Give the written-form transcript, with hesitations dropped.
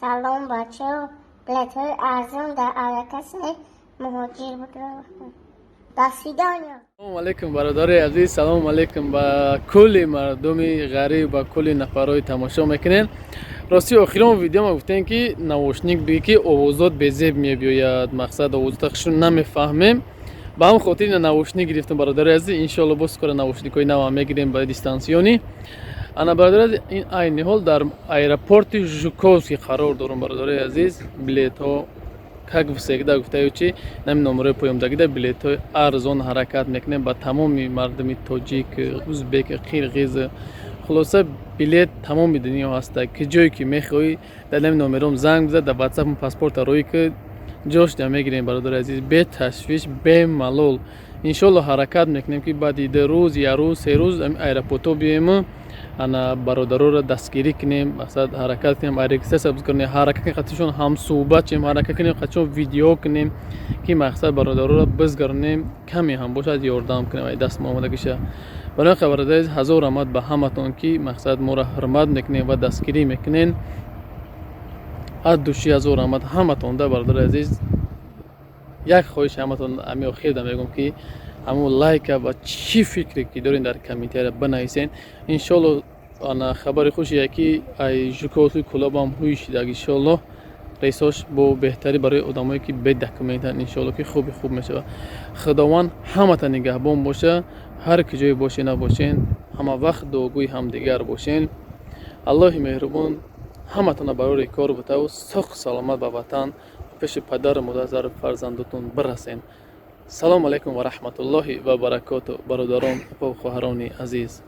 Салом, бачаҳо, билетҳои арзон дар авиакассаи Муҳоҷир буд. До свидания. Салому алейкум, бародари азиз, салому алейкум ба кулли мардуми ғариб, ба кулли нафарҳои тамошо мекунен. Рости, охирон видео ма гуфтем, ки наушник биги, ки овозот безеб мебиёяд, мақсад, овозота хушро намефаҳмем. Ба ҳамн хотир ина наушник гирифтем, бародари азиз. Иншоалло, боз скоро наушникҳои навам мегирем ба дистанционный. Ана, бародари азиз, ин айни ҳол дар аэропорти Жуковский қарор дорум, бародари азиз. Билетҳо, как всегда, гуфтаю чи, нами номерои поёмдагида билетҳои арзон ҳаракат мекунем ба тамоми мардуми тоҷик, узбек, қирғиз, хулоса, билет тамоми дунё ҳаста. Ки ҷое ки мехоҳӣ, дар нами номером занг бизад, дар ватсап паспорта рӯй ки, ҷош да мегирем, бародари азиз, беташвиш, бемалол. Иншоалло, ҳаракат мекунем, ки баъди 2 рӯз, як рӯз, 3 рӯз аэропортҳо биёему, ана, бародароро дастгирӣ кунем, мақсад, ҳаракат кунем, регистрация бикунем, ҳаракат кунем, қатишон ҳамсӯҳбат шем, ҳаракат кунем, қатишон видео кунем, ки, мақсад, бародароро бизгаронем, каме ҳам бошад, ёрдам кунем ай даст мо омадагиша. Барои бародари азиз, ҳазор раҳмат ба ҳаматон, ки, мақсад, моро ҳурмат мекунем ва дастгирӣ мекунен. Аз души ҳазор раҳмат ҳаматонда, бародари азиз. Як хоҳиши ҳаматон ами охирда мегӯм, ки ҳамун лайка ва чӣ фикре ки дорен, дар комментария бинависен. Иншоалло, ана, хабари хушие, ки ай Жуковский, Кӯлобам ҳуй шидаг. Иншоалло, рейсош бо беҳтарӣ барои одамое ки бе документанд, иншоалло, ки хуби хуб мешавад. Худованд ҳамата нигаҳбон боша. Ҳар ки ҷое боше, набошен, ҳама вақт дуогӯи ҳамдигар бошен. Аллоҳи меҳрубон ҳаматона барори кор бутаву соқ саломат ба ватан, пеши падару модар, фарзандотон бирасен. Салому алайкум ва раҳматуллоҳи ва баракоту, бародарон ва хоҳарони азиз.